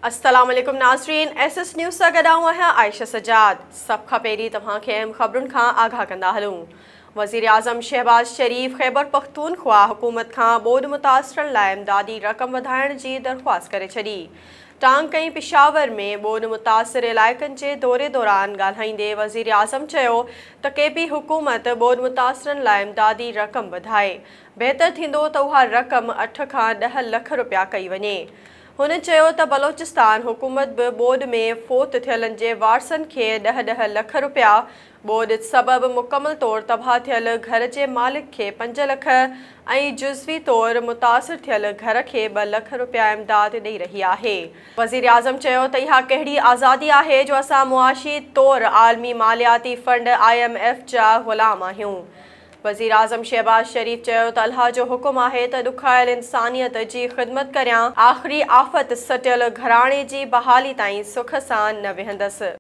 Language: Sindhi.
السلام عليڪم ناظرين ايس ايس نيوز سان گڏ آئون آهيان عائشه سجاد سڀ کان پهرين توهان کي اهم خبرن کان آگاهه ڪندا هلون وزيراعظم شهباز شريف خيبر پختونخوا حڪومت کان ٻوڏ متاثرن لاء امدادي رقم وڌائڻ جي درخواست ڪري ڇڏي ٽانڪ ۽ پشاور ۾ ٻوڏ متاثر علائقن جي دوري دوران ڳالهائيندي وزيراعظم چيو ته ڪي پي حڪومت ٻوڏ متاثرن لاء امدادي رقم وڌائي، بهتر ٿيندو ته اها رقم اٺ کان ڏهه لک رپيا ڪئي وڃي. هن چيو ته بلوچستان حڪومت به ٻوڏ ۾ فوت ٿيلن جي وارثن کي ڏهه ڏهه لک رپيا، ٻوڏ سبب مڪمل طور تباهه ٿيل گهر جي مالڪ کي پنج لک ۽ جزوي طور متاثر ٿيل گهر کي ٻه لک رپيا امداد ڏئي رهي آهي. وزيراعظم چيو ته اها ڪهڙي آزادي آهي جو اسان معاشي طور عالمي مالياتي فنڊ، I M F, جا غلام آهيون. وزيراعظم شهباز شريف چيو ته الله جو حڪم آهي ته ڏکايل انسانيت جي خدمت ڪريان، آخري آفت سٽيل گهراڻي جي بحالي تائين سک سان نه ويهندس.